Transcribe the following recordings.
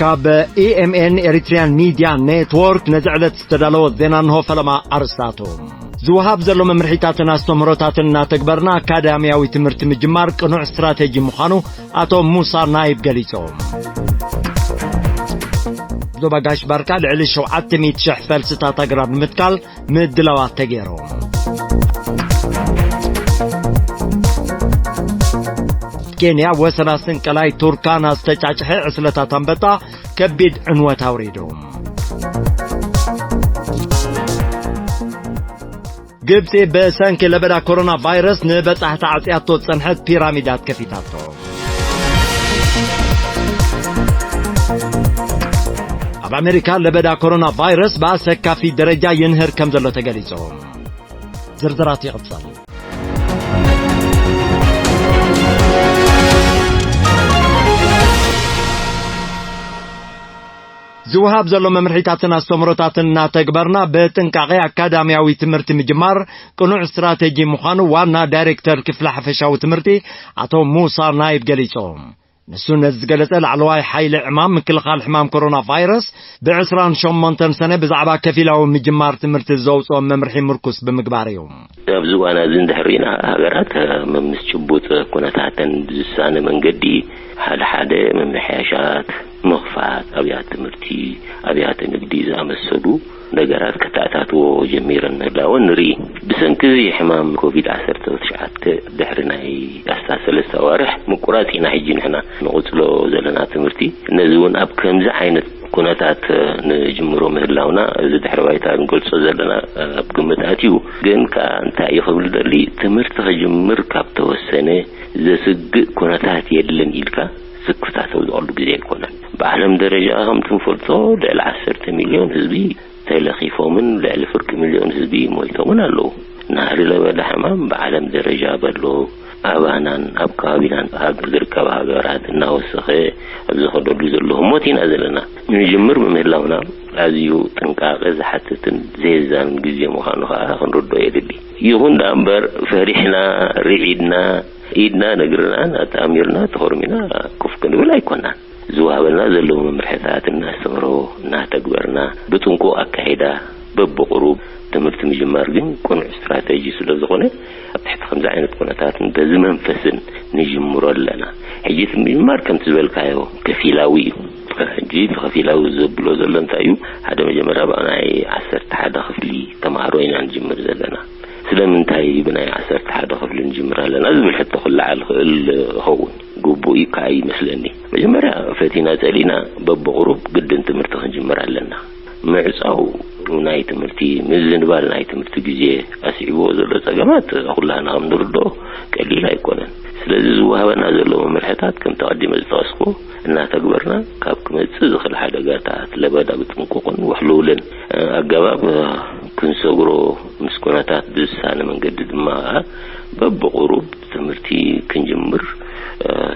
ካብ E M N Eritrean Media Network ነዚ ዕለት ዝተዳለወ ዜና እንሆ። ፈለማ ኣርእስታቱ። ዝወሃብ ዘሎ መምርሒታትን ኣስተምህሮታትን እናተግበርና ኣካዳሚያዊ ትምህርቲ ምጅማር ቅኑዕ ስትራቴጂ ምዃኑ ኣቶ ሙሳ ናይብ ገሊጾም። ዞባ ጋሽ ባርካ ልዕሊ ሸውዓተ ሚእቲ ሽሕ ፈልስታት ኣግራብ ንምትካል ምድላዋት ተገይሩ። ኬንያ ወሰና ስንቀላይ ቱርካና ዝተጫጭሐ ዕስለታት ኣንበጣ ከቢድ ዕንወት ኣውሪዱ። ግብጺ ብሰንኪ ለበዳ ኮሮና ቫይረስ ንበጻሕቲ ዓጽያቶ ዝጸንሐት ፒራሚዳት ከፊታቶ። ኣብ ኣሜሪካ ለበዳ ኮሮና ቫይረስ ብኣሰካፊ ደረጃ ይንህር ከም ዘሎ ተገሊጹ። ዝርዝራት ይቕጽል። ዝወሃብ ዘሎ መምርሒታትን ኣስተምህሮታትን እናተግበርና ብጥንቃቄ ኣካዳሚያዊ ትምህርቲ ምጅማር ቅኑዕ ስትራቴጂ ምዃኑ ዋና ዳይሬክተር ክፍሊ ሓፈሻዊ ትምህርቲ ኣቶ ሙሳ ናይብ ገሊጾም። ንሱ ነዚ ዝገለጸ ላዕለዋይ ሓይሊ ዕማም ምክልኻል ሕማም ኮሮና ቫይረስ ብ ዕስራን ሸሞንተን ሰነ ብዛዕባ ከፊላዊ ምጅማር ትምህርቲ ዘውፅኦ መምርሒ ምርኩስ ብምግባር እዩ። ኣብዚ እዋን እዚ እንድሕር ርኢና ሃገራት መምስ ጭቡጥ ኩነታተን ብዝሳነ መንገዲ ሓደ ሓደ ምምሕያሻት፣ ምኽፋት ኣብያተ ትምህርቲ፣ ኣብያተ ንግዲ ዝኣመሰሉ ነገራት ከተኣታትዎ ጀሚረን ምህላወን ንርኢ። ብሰንኪ እዚ ሕማም ኮቪድ ዓሰርተ ትሽዓተ ድሕሪ ናይ ኣስታት ሰለስተ ኣዋርሕ ምቁራፅ ኢና ሕጂ ንሕና ንቕፅሎ ዘለና ትምህርቲ። ነዚ እውን ኣብ ከምዚ ዓይነት ኩነታት ንጅምሮ ምህላውና እዚ ድሕሪ ባይታ ንገልጾ ዘለና ኣብ ግምት ኣትዩ። ግን ከኣ እንታይ እዩ ክብል ደሊ፣ ትምህርቲ ክጅምር ካብ ተወሰነ ዘስግእ ኩነታት የለን ኢልካ ስክፍታ ተውድቐሉ ግዜ ኣይኮነን። ብዓለም ደረጃ ከምቲ ንፈልጦ ልዕሊ ዓሰርተ ሚልዮን ህዝቢ ተለኺፎምን ልዕሊ ፍርቂ ሚልዮን ህዝቢ ሞይቶምን ኣለዉ። ናህሪ ለበዳ ሕማም ብዓለም ደረጃ በሎ ኣባናን ኣብ ከባቢናን ሃገር ዝርከባ ሃገራት እናወሰኸ ኣብ ዝኸደሉ ዘሎ ህሞት ኢና ዘለና። ንጅምር ብምህላውና ኣዝዩ ጥንቃቐ ዝሓትትን ዘየዛንን ግዜ ምዃኑ ከኣ ክንርድኦ የድሊ። ይኹን ደኣ እምበር ፈሪሕና፣ ርዒድና፣ ኢድና ነግርናን ኣጣሚርና ተኾርሚና ኮፍ ክንብል ኣይኮናን። ዝወሃበና ዘለዉ መምርሕታት እናስተምሮ እናተግበርና ብጥንቁቕ ኣካይዳ በብቕሩብ ትምህርቲ ምጅማር ግን ቅኑዕ ስትራተጂ ስለ ዝኾነ ኣብ ትሕቲ ከምዚ ዓይነት ኩነታትን በዚ መንፈስን ንጅምሮ ኣለና። ሕጂ እቲ ምጅማር ከምቲ ዝበልካዮ ከፊላዊ እዩ። ሕጂ እቲ ከፊላዊ ዘብሎ ዘሎ እንታይ እዩ? ሓደ መጀመርያ ብኣ ናይ ዓሰርተ ሓደ ክፍሊ ተምሃሮ ኢና ንጅምር ዘለና። ስለምንታይ ብናይ ዓሰርተ ሓደ ክፍሊ ንጅምር ኣለና ዝብል ሕቶ ክለዓል ክእል ይኸውን። ግቡእ እዩ ከዓ ይመስለኒ። መጀመርያ ፈቲና ጸሊእና በብቕሩብ ግድን ትምህርቲ ክንጅምር ኣለና። ምዕጻው ናይ ትምህርቲ፣ ምዝንባል ናይ ትምህርቲ ግዜ ኣስዒብዎ ዘሎ ጸገማት ኩላህና ከም ንርድኦ ቀሊል ኣይኮነን። ስለዚ ዝወሃበና ዘሎ መምርሕታት ከምቲ ቀዲመ ዝጠቐስኩ እናተግበርና ካብ ክመጽእ ዝኽእል ሓደጋታት ለበዳ ብጥንቁቕን ውሕሉልን ኣገባብ ክንሰግሮ ምስ ኩነታት ብዝሳነ መንገዲ ድማ በብቕሩብ ትምህርቲ ክንጅምር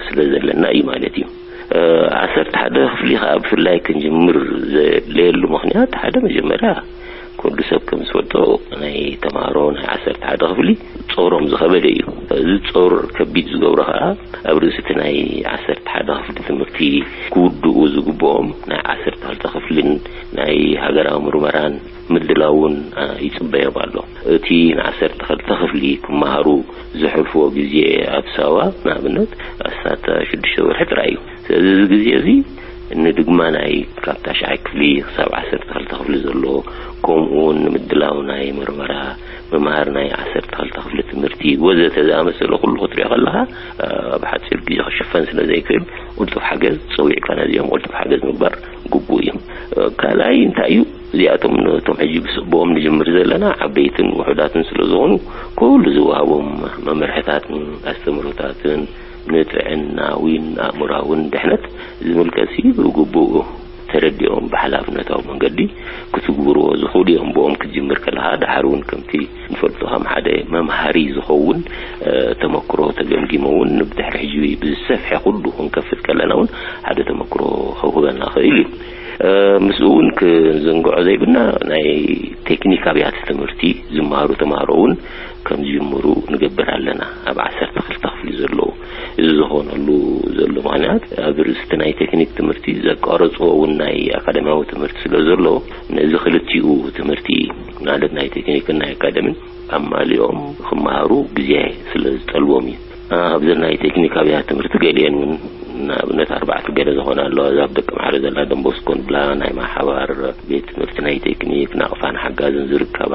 ስለ ዘለና እዩ ማለት እዩ። ዓሰርተ ሓደ ክፍሊ ከዓ ብፍላይ ክንጅምር ዘድለየሉ ምኽንያት ሓደ መጀመርያ ኩሉ ሰብ ከም ዝፈልጦ ናይ ተምሃሮ ናይ ዓሰርተ ሓደ ክፍሊ ጾሮም ዝኸበደ እዩ። እዚ ጾር ከቢድ ዝገብሮ ከዓ ኣብ ርእሲ እቲ ናይ ዓሰርተ ሓደ ክፍሊ ትምህርቲ ክውድኡ ዝግብኦም ናይ ዓሰርተ ክልተ ክፍልን ናይ ሃገራዊ ምርመራን ምድላውን ይጽበዮም ኣሎ። እቲ ንዓሰርተ ክልተ ክፍሊ ክመሃሩ ዘሕልፍዎ ግዜ ኣብ ሳዋ ንኣብነት ኣስታት ሽዱሽተ ወርሒ ጥራይ እዩ። ስለዚ እዚ ግዜ እዚ ንድግማ ናይ ካብ ታሽዓይ ክፍሊ ክሳብ ዓሰርተ ክልተ ክፍሊ ዘሎ፣ ከምኡ እውን ንምድላው ናይ ምርመራ፣ ምምሃር ናይ ዓሰርተ ክልተ ክፍሊ ትምህርቲ ወዘተ ዝኣመሰለ ኩሉ ክትሪኦ ከለኻ ብሓፂር ግዜ ክሽፈን ስለ ዘይክእል ቅልጡፍ ሓገዝ ፀዊዕካ ነዚኦም ቅልጡፍ ሓገዝ ምግባር ግቡእ እዩ። ካልኣይ እንታይ እዩ? እዚኣቶም ነቶም ሕጂ ብስእቦም ንጅምር ዘለና ዓበይትን ውሑዳትን ስለ ዝኾኑ ኩሉ ዝወሃቦም መምርሕታትን ኣስተምህሮታትን ንጥዕናዊን ኣእምራውን ድሕነት ዝምልከትሲ ብግቡእ ተረዲኦም ብሓላፍነታዊ መንገዲ ክትግብርዎ ዝኽእሉ እዮም። ብኦም ክትጅምር ከለኻ ደሓር እውን ከምቲ ንፈልጦ ከም ሓደ መምሃሪ ዝኸውን ተመክሮ ተገምጊሞ እውን ንብድሕሪ ሕጂ ብዝሰፍሐ ኩሉ ክንከፍት ከለና እውን ሓደ ተመክሮ ከውህበና ክእል እዩ። ምስኡ እውን ክንዝንግዖ ዘይብልና ናይ ቴክኒክ ኣብያተ ትምህርቲ ዝመሃሩ ተምሃሮ እውን ከም ዝጅምሩ ንገብር ኣለና። ኣብ ዓሰርተ ክልተ ክፍሊ ዘለዉ ዝኾነሉ ዘሎ ምኽንያት፣ ኣብ ርእስቲ ናይ ቴክኒክ ትምህርቲ ዘቋረፅዎ እውን ናይ ኣካዳሚያዊ ትምህርቲ ስለ ዘሎ፣ ነዚ ክልቲኡ ትምህርቲ፣ ማለት ናይ ቴክኒክን ናይ ኣካደሚን፣ ኣማሊኦም ክመሃሩ ግዜ ስለ ዝጠልቦም እዩ። ኣብዚ ናይ ቴክኒክ ኣብያተ ትምህርቲ ገሊአን እውን፣ ንኣብነት ኣርባዕተ ገለ ዝኾና ኣለዋ። እዛ ኣብ ደቂ ማሕረ ዘላ ደንቦስኮ ንብላ፣ ናይ ማሓባር ቤት ትምህርቲ ናይ ቴክኒክ፣ ናቕፋን ሓጋዝን ዝርከባ፣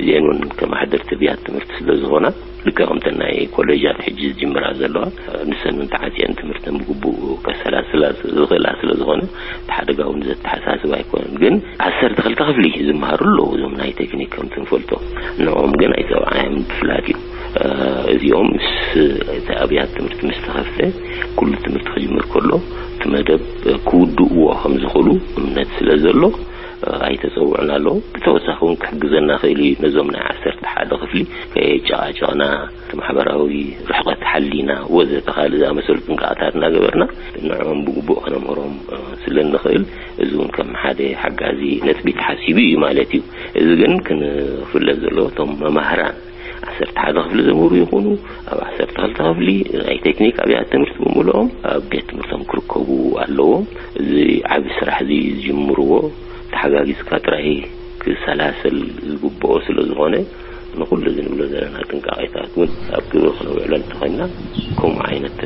እዚአን እውን ከማሕደርቲ ኣብያተ ትምህርቲ ስለ ዝኾና፣ ልክዕ ከምተን ናይ ኮሌጃት ሕጂ ዝጅምራ ዘለዋ፣ ንሰን እውን ተዓፅየን ትምህርተን ብግቡእ ከሰላስላ ዝኽእላ ስለ ዝኾነ፣ እቲ ሓደጋ እውን ዘተሓሳስብ ኣይኮነን። ግን ዓሰርተ ክልተ ክፍሊ ዝመሃሩ ኣለዉ፣ እዞም ናይ ቴክኒክ ከምቲ ንፈልጦ። ንዕኦም ግን ኣይተባዓዮም ብፍላት እዩ። እዚኦም ምስ እቲ ኣብያት ትምህርቲ ምስ ተኸፍተ፣ ኩሉ ትምህርቲ ክጅምር ከሎ፣ እቲ መደብ ክውድእዎ ከም ዝኽእሉ እምነት ስለ ዘሎ፣ ኣይተጸውዑን ኣለዉ። ብተወሳኺ እውን ክሕግዘና ክእል እዩ፣ ነዞም ናይ ዓሰርተ ሓደ ክፍሊ ከየጨቓጨቕና፣ እቲ ማሕበራዊ ርሕቐት ሓሊና፣ ወዘተ ካልእ ዝኣመሰሉ ጥንቃቐታት እናገበርና፣ ንዕኦም ብግቡእ ከነምህሮም ስለ እንኽእል፣ እዚ እውን ከም ሓደ ሓጋዚ ነጥቢ ተሓሲቡ እዩ ማለት እዩ። እዚ ግን ክንፍለጥ ዘለዎ፣ እቶም መማህራን ዓሰርተ ሓደ ክፍሊ ዘምህሩ ይኹኑ፣ ኣብ ዓሰርተ ክልተ ክፍሊ ናይ ቴክኒክ ኣብያተ ትምህርቲ ብምልኦም ኣብ ቤት ትምህርቶም ክርከቡ ኣለዎም። እዚ ዓቢ ስራሕ እዚ ዝጅምርዎ፣ ተሓጋጊዝካ ጥራይ ክሰላሰል ዝግብኦ ስለ ዝኾነ፣ ንኹሉ እዚ ንብሎ ዘለና ጥንቃቄታት እውን ኣብ ግብሪ ክነውዕሎ እንተኾይንና፣ ከምኡ ዓይነት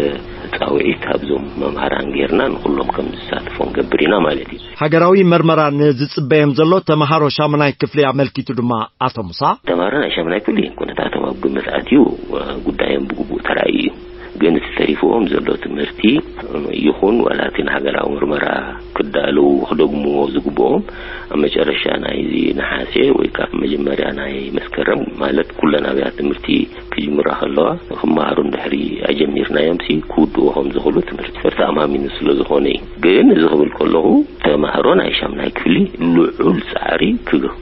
ጻውዒት ኣብዞም መምሃራን ጌርና ንኹሎም ከም ዝሳተፎ ንገብር ኢና ማለት እዩ። ሃገራዊ መርመራ ንዝጽበዮም ዘሎ ተመሃሮ ሻሙናይ ክፍሊ ኣመልኪቱ ድማ ኣቶ ሙሳ፣ ተምሃሮ ናይ ሻሙናይ ክፍሊ ኩነታቶም ኣብ ግምት ኣትዩ፣ ጉዳዮም ብግቡእ ተራእዩ እዩ። ግን እቲ ተሪፍዎም ዘሎ ትምህርቲ ይኹን ዋላ እቲ ንሃገራዊ ምርመራ ክዳለዉ ክደግምዎ ዝግብኦም፣ ኣብ መጨረሻ ናይዚ ነሓሴ ወይ ካብ መጀመርያ ናይ መስከረም፣ ማለት ኩለን ኣብያተ ትምህርቲ ክጅምራ ከለዋ፣ ክመሃሩ እንድሕሪ ኣጀሚርናዮም ሲ ክውድኡ ከም ዝኽእሉ ትምህርቲ ሚኒስተር ተኣማሚኑ ስለ ዝኾነ እዩ። ግን እዚ ክብል ከለኹ፣ ተማሃሮ ናይ ሻምናይ ክፍሊ ልዑል ጻዕሪ ክግ-፣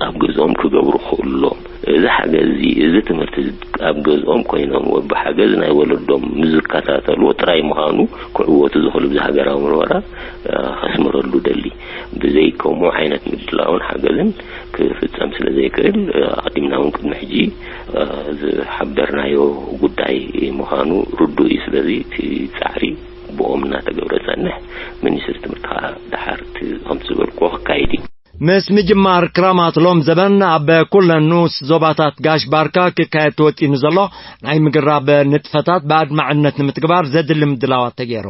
ኣብ ገዝኦም ክገብሩ ክኽእሉ ኣለዎም። እዚ ሓገዝ እዚ፣ እዚ ትምህርቲ እዚ ኣብ ገዝኦም ኮይኖም ወይ ብሓገዝ ናይ ወለዶም ምስ ዝከታተልዎ ጥራይ ምዃኑ ክዕወቱ ዝኽእሉ ብዚ ሃገራዊ ምርመራ፣ እ፣ ከስምረሉ ደሊ። ብዘይ ከምኡ ዓይነት ምድላውን ሓገዝን ክፍጸም ስለ ዘይክእል፣ እ፣ ኣቐዲምና እውን ቅድሚ ሕጂ፣ እ፣ ዝሓበርናዮ ጉዳይ ምዃኑ ርዱእ እዩ። ስለዚ እቲ ጻዕሪ ብኦም እናተገብረ ጸንሕ፣ ሚኒስትሪ ትምህርቲ ከኣ ደሓር እቲ ከምቲ ዝበልክዎ ክካየድ እዩ። ምስ ምጅማር ክራማት ሎም ዘበን ኣብ ኩለን ንኡስ ዞባታት ጋሽ ባርካ ክካየድ ተወጢኑ ዘሎ ናይ ምግራብ ንጥፈታት ብኣድማዕነት ንምትግባር ዘድሊ ምድላዋት ተገይሩ።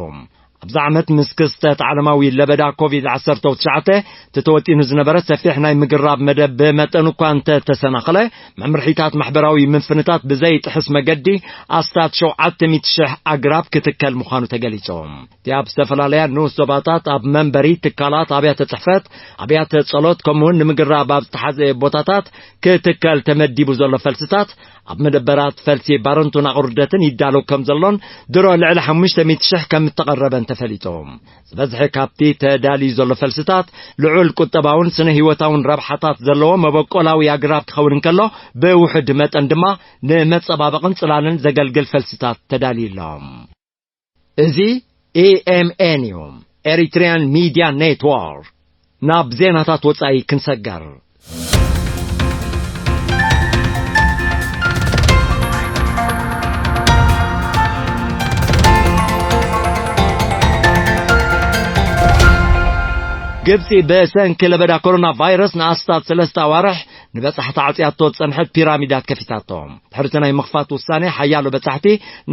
ኣብዚ ዓመት ምስ ክስተት ዓለማዊ ለበዳ ኮቪድ ዓሰርተ ትሽዓተ እቲ ተወጢኑ ዝነበረ ሰፊሕ ናይ ምግራብ መደብ ብመጠኑ እኳ እንተተሰናኸለ፣ መምርሒታት ማሕበራዊ ምፍንታት ብዘይጥሕስ መገዲ ኣስታት ሸውዓተ ሚእቲ ሽሕ ኣግራብ ክትከል ምዃኑ ተገሊጹ። እቲ ኣብ ዝተፈላለያ ንኡስ ዞባታት ኣብ መንበሪ፣ ትካላት፣ ኣብያተ ጽሕፈት፣ ኣብያተ ጸሎት፣ ከምኡውን ንምግራብ ኣብ ዝተሓዘ ቦታታት ክትከል ተመዲቡ ዘሎ ፈልስታት፣ ኣብ መደበራት ፈልሲ ባረንቱን ኣቑርደትን ይዳሎ ከም ዘሎን ድሮ ልዕሊ ሓሙሽተ ሚእቲ ሽሕ ከም እተቐረበን ተፈሊጡ። ዝበዝሐ ካብቲ ተዳልዩ ዘሎ ፈልስታት ልዑል ቁጠባውን ስነ ህይወታውን ረብሓታት ዘለዎ መበቆላዊ ኣግራብ ክኸውን እንከሎ፣ ብውሑድ መጠን ድማ ንመጸባበቕን ጽላልን ዘገልግል ፈልስታት ተዳልዩ ኣሎ። እዚ E M N እዩ፣ ኤሪትሪያን ሚድያ ኔትወርክ። ናብ ዜናታት ወጻኢ ክንሰገር። ግብጺ ብሰንኪ ለበዳ ኮሮና ቫይረስ ንኣስታት ሰለስተ ኣዋርሕ ንበጻሕቲ ዓጽያቶ ዝጸንሐት ፒራሚዳት ከፊታቶ። ድሕሪ እቲ ናይ ምኽፋት ውሳኔ፣ ሓያሎ በጻሕቲ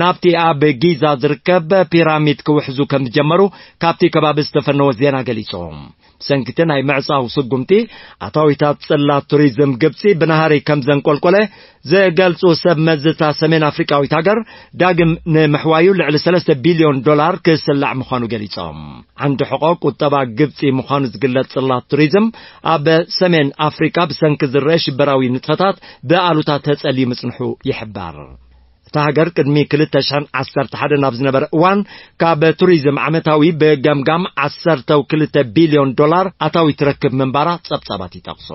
ናብቲ ኣብ ጊዛ ዝርከብ ፒራሚድ ክውሕዙ ከም ዝጀመሩ ካብቲ ከባቢ ዝተፈነወ ዜና ገሊጹ። ብሰንኪ እቲ ናይ ምዕጻው ስጉምቲ፣ ኣታዊታት ጽላት ቱሪዝም ግብጺ ብናህሪ ከም ዘንቆልቆለ ዝገልጹ ሰብ መዝታ ሰሜን ኣፍሪቃዊት ሃገር፣ ዳግም ንምሕዋዩ ልዕሊ ሰለስተ ቢልዮን ዶላር ክስላዕ ምዃኑ ገሊጾም። ዓንዲ ሕቖ ቁጠባ ግብጺ ምዃኑ ዝግለጽ ጽላት ቱሪዝም፣ ኣብ ሰሜን ኣፍሪቃ ብሰንኪ ዝረአ ሽበራዊ ንጥፈታት ብኣሉታ ተጸልዩ ምጽንሑ ይሕበር። እታ ሃገር ቅድሚ ክልተ ሽሕን ዓሰርተ ሓደን ኣብ ዝነበረ እዋን፣ ካብ ቱሪዝም ዓመታዊ ብገምጋም ዓሰርተ ክልተ ቢልዮን ዶላር ኣታዊ ትረክብ ምንባራ ጸብጻባት ይጠቕሱ።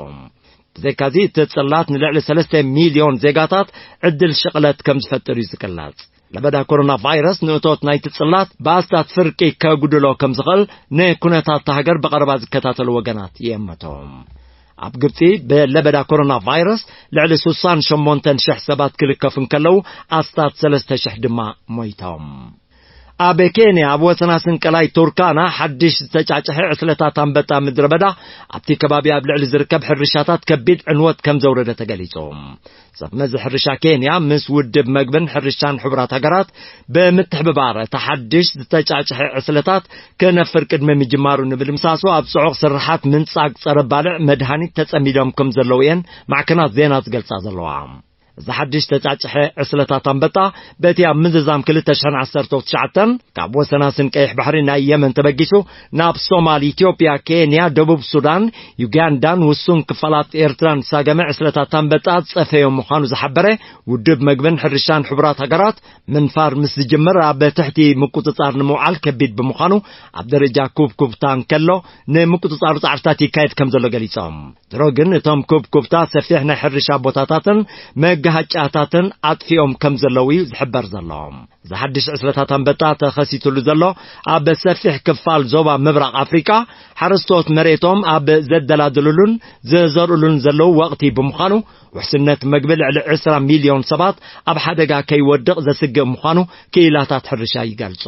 ብዘይካዚ፣ እቲ ጽላት ንልዕሊ ሰለስተ ሚልዮን ዜጋታት ዕድል ሽቕለት ከም ዝፈጥር እዩ ዝግለጽ። ለበዳ ኮሮና ቫይረስ ንእቶት ናይቲ ጽላት ብኣስታት ፍርቂ ከጉድሎ ከም ዝኽእል ንኩነታት እታ ሃገር ብቐረባ ዝከታተሉ ወገናት ይእምቱ። ኣብ ግብጺ ብለበዳ ኮሮና ቫይረስ ልዕሊ ስሳን ሸሞንተን ሽሕ ሰባት ክልከፉ እንከለዉ፣ ኣስታት ሰለስተ ሽሕ ድማ ሞይቶም። ኣብ ኬንያ ኣብ ወሰና ስንቀላይ ቱርካና ሓድሽ ዝተጫጭሐ ዕስለታት ኣንበጣ ምድረ በዳ ኣብቲ ከባቢ ኣብ ልዕሊ ዝርከብ ሕርሻታት ከቢድ ዕንወት ከም ዘውረደ ተገሊጹ። ሰብ መዚ ሕርሻ ኬንያ ምስ ውድብ መግብን ሕርሻን ሕቡራት ሃገራት ብምትሕብባር እቲ ሓድሽ ዝተጫጭሐ ዕስለታት ክነፍር ቅድሚ ምጅማሩ ንምድምሳሱ ኣብ ጽዑቕ ስርሓት ምንጻግ ጸረ ባልዕ መድሃኒት ተጸሚዶም ከም ዘለዉ እየን ማዕከናት ዜና ዝገልጻ ዘለዋ። እዚ ሓድሽ ተጫጭሐ ዕስለታት ኣንበጣ በቲ ኣብ ምዝዛም ክልተ ሽሕን ዓሰርተው ትሽዓተን ካብ ወሰናስን ቀይሕ ባሕሪ ናይ የመን ተበጊሱ ናብ ሶማል፣ ኢትዮጵያ፣ ኬንያ፣ ደቡብ ሱዳን፣ ዩጋንዳን ውሱን ክፋላት ኤርትራን ሳገመ ዕስለታት ኣንበጣ ጸፈዮም ምዃኑ ዝሓበረ ውድብ መግብን ሕርሻን ሕቡራት ሃገራት፣ ምንፋር ምስ ዝጅምር ኣብ ትሕቲ ምቁጽጻር ንምውዓል ከቢድ ብምዃኑ ኣብ ደረጃ ኩብኩብታ እንከሎ ንምቁጽጻሩ ጻዕርታት ይካየድ ከም ዘሎ ገሊጾም። ድሮ ግን እቶም ኩብኩብታ ሰፊሕ ናይ ሕርሻ ቦታታትን መጋሃጫታትን ኣጥፊኦም ከም ዘለዉ እዩ ዝሕበር ዘሎ። እዚ ሓድሽ ዕስለታት ኣንበጣ ተኸሲትሉ ዘሎ ኣብ ሰፊሕ ክፋል ዞባ ምብራቕ ኣፍሪቃ ሓረስቶት መሬቶም ኣብ ዘደላድሉሉን ዝዘርእሉን ዘለዉ ወቕቲ ብምዃኑ ውሕስነት መግቢ ልዕሊ ዕስራ ሚልዮን ሰባት ኣብ ሓደጋ ከይወድቕ ዘስግእ ምዃኑ ክኢላታት ሕርሻ ይገልጹ።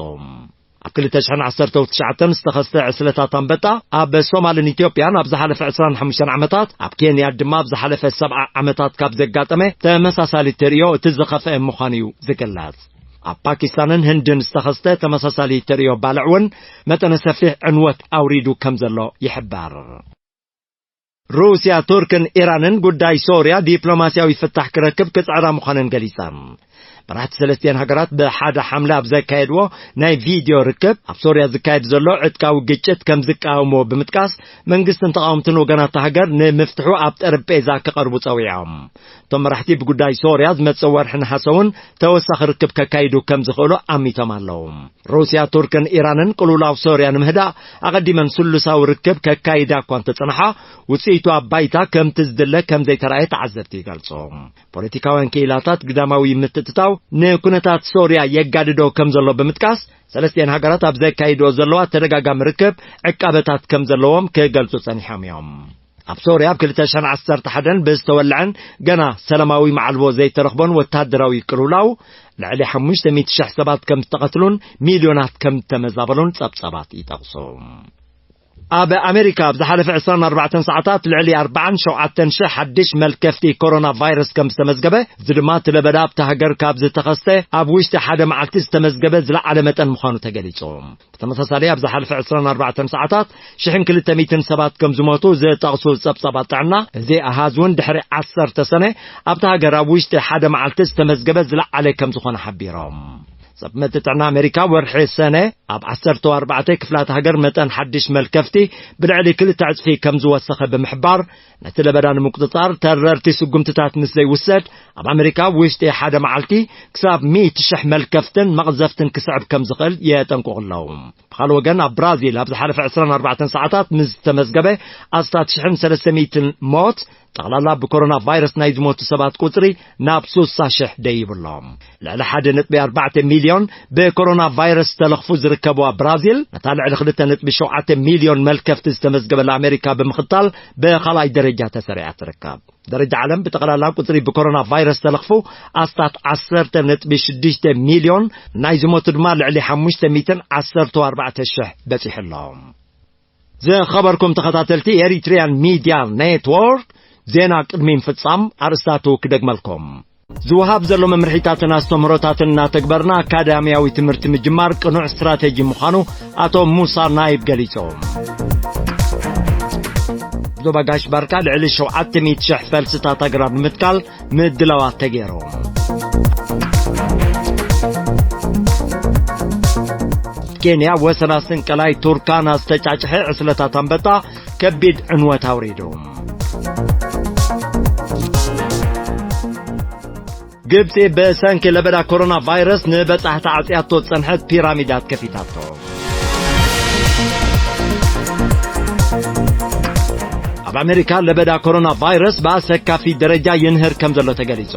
ኣብ ክልተ ሽሕን ዓሰርተው ትሽዓተን ዝተኸስተ ዕስለታት ኣንበጣ ኣብ ሶማልን ኢትዮጵያን ኣብ ዝሓለፈ ዕስራን ሓሙሽተን ዓመታት፣ ኣብ ኬንያ ድማ ኣብ ዝሓለፈ ሰብዓ ዓመታት ካብ ዘጋጠመ ተመሳሳሊ ተርእዮ እቲ ዝኸፍአ ምዃኑ እዩ ዝግለጽ። ኣብ ፓኪስታንን ህንድን ዝተኸስተ ተመሳሳሊ ተርእዮ ባልዕ እውን መጠነ ሰፊሕ ዕንወት ኣውሪዱ ከም ዘሎ ይሕበር። ሩስያ፣ ቱርክን ኢራንን ጉዳይ ሶርያ ዲፕሎማስያዊ ፍታሕ ክረክብ ክጽዕራ ምዃነን ገሊጸን። መራሕቲ ሰለስቲአን ሃገራት ብሓደ ሓምለ ኣብ ዘካየድዎ ናይ ቪድዮ ርክብ፣ ኣብ ሶርያ ዝካየድ ዘሎ ዕጥቃዊ ግጭት ከም ዝቃወምዎ ብምጥቃስ፣ መንግስትን ተቓወምትን ወገናት ሃገር ንምፍትሑ ኣብ ጠረጴዛ ክቐርቡ ጸዊዖም። እቶም መራሕቲ ብጉዳይ ሶርያ ዝመጽእ ወርሒ ነሓሰ እውን ተወሳኺ ርክብ ከካይዱ ከም ዝኽእሉ ኣሚቶም ኣለዉ። ሩስያ፣ ቱርክን ኢራንን ቅልውላው ሶርያ ንምህዳእ ኣቐዲመን ስሉሳዊ ርክብ ከካይዳ እኳ እንተጸንሓ፣ ውጽኢቱ ኣብ ባይታ ከምቲ ዝድለ ከም ዘይተራእየ ተዓዘብቲ ይገልጹ። ፖለቲካውያን ክኢላታት ግዳማዊ ምትእትታው ንኩነታት ሶርያ የጋድዶ ከም ዘሎ ብምጥቃስ፣ ሰለስቲአን ሃገራት ኣብ ዘካይድኦ ዘለዋ ተደጋጋሚ ርክብ ዕቃበታት ከም ዘለዎም ክገልጹ ጸኒሖም እዮም። ኣብ ሶርያ ኣብ ክልተ ሽሕን ዓሰርተ ሓደን ብዝተወልዐን ገና ሰላማዊ መዓልቦ ዘይተረኽቦን ወታደራዊ ቅልውላው፣ ልዕሊ ሓሙሽተ ሚእቲ ሽሕ ሰባት ከም ዝተቐትሉን ሚልዮናት ከም ዝተመዛበሉን ጸብጻባት ይጠቕሱ። ኣብ ኣሜሪካ ኣብ ዝሓለፈ ዕስራን ኣርባዕተን ሰዓታት ልዕሊ ኣርባዓን ሸውዓተን ሽሕ ሓድሽ መልከፍቲ ኮሮና ቫይረስ ከም ዝተመዝገበ፣ እዚ ድማ እቲ ለበዳ ኣብታ ሃገር ካብ ዝተኸስተ ኣብ ውሽጢ ሓደ መዓልቲ ዝተመዝገበ ዝለዓለ መጠን ምዃኑ ተገሊጹ። ብተመሳሳሊ፣ ኣብ ዝሓለፈ ዕስራን ኣርባዕተን ሰዓታት ሽሕን ክልተ ሚእትን ሰባት ከም ዝሞቱ ዝጠቕሱ ጸብጻባት ጥዕና፣ እዚ ኣሃዝ እውን ድሕሪ ዓሰርተ ሰነ ኣብታ ሃገር ኣብ ውሽጢ ሓደ መዓልቲ ዝተመዝገበ ዝለዓለ ከም ዝኾነ ሓቢሮም። ሰብ መቲ ጥዕና ኣሜሪካ ወርሒ ሰነ ኣብ ዓሰርተ ኣርባዕተ ክፍላተ ሃገር መጠን ሓድሽ መልከፍቲ ብልዕሊ ክልተ ዕጽፊ ከም ዝወሰኸ ብምሕባር፣ ነቲ ለበዳ ንምቁጽጻር ተረርቲ ስጉምትታት ምስ ዘይውሰድ፣ ኣብ ኣሜሪካ ውሽጢ ሓደ መዓልቲ ክሳብ ሚእቲ ሽሕ መልከፍትን መቕዘፍትን ክስዕብ ከም ዝኽእል የጠንቅቑ ኣለዉ። ብኻልእ ወገን፣ ኣብ ብራዚል ኣብ ዝሓለፈ ዕስራን ኣርባዕተን ሰዓታት ምስ ዝተመዝገበ ኣስታት ሽሕን ሰለስተ ሚእትን ሞት፣ ጠቕላላ ብኮሮና ቫይረስ ናይ ዝሞቱ ሰባት ቁጽሪ ናብ ስሳ ሽሕ ደይቡ ኣሎ። ልዕሊ ሓደ ነጥቢ ኣርባዕተ ሚልዮን ብኮሮና ቫይረስ ዝተለኽፉ ዝርከብዋ ብራዚል፣ ነታ ልዕሊ ክልተ ነጥቢ ሸውዓተ ሚልዮን መልከፍቲ ዝተመዝገበላ ኣሜሪካ ብምኽታል ብኻልኣይ ደረጃ ተሰሪዓ ትርከብ። ደረጃ ዓለም ብጠቕላላ ቁጽሪ ብኮሮና ቫይረስ ተለኽፉ ኣስታት ዓሰርተ ነጥቢ ሽዱሽተ ሚልዮን፣ ናይ ዝሞቱ ድማ ልዕሊ ሓሙሽተ ሚእትን ዓሰርተ ኣርባዕተ ሽሕ በጺሑ ኣሎ። ዝኸበርኩም ተኸታተልቲ ኤሪትሪያን ሚድያ ኔትወርክ፣ ዜና ቅድሚ ምፍጻም ኣርእስታቱ ክደግመልኩም። ዝወሃብ ዘሎ መምርሒታትን ኣስተምህሮታትን እናተግበርና ኣካዳሚያዊ ትምህርቲ ምጅማር ቅኑዕ ስትራቴጂ ምዃኑ ኣቶ ሙሳ ናይብ ገሊጾም። ዞባ ጋሽ ባርካ ልዕሊ ሸውዓተ ሚእቲ ሽሕ ፈልስታት ኣግራብ ንምትካል ምድላዋት ተገይሩ። ኬንያ ወሰና ስንቀላይ ቱርካና ዝተጫጭሐ ዕስለታት ኣንበጣ ከቢድ ዕንወት ኣውሪዱ። ግብጺ ብሰንኪ ለበዳ ኮሮና ቫይረስ ንበጻሕቲ ዓጽያቶ ዝጸንሐት ፒራሚዳት ከፊታቶ። ኣብ ኣሜሪካ ለበዳ ኮሮና ቫይረስ ብኣሰካፊ ደረጃ ይንህር ከም ዘሎ ተገሊጹ።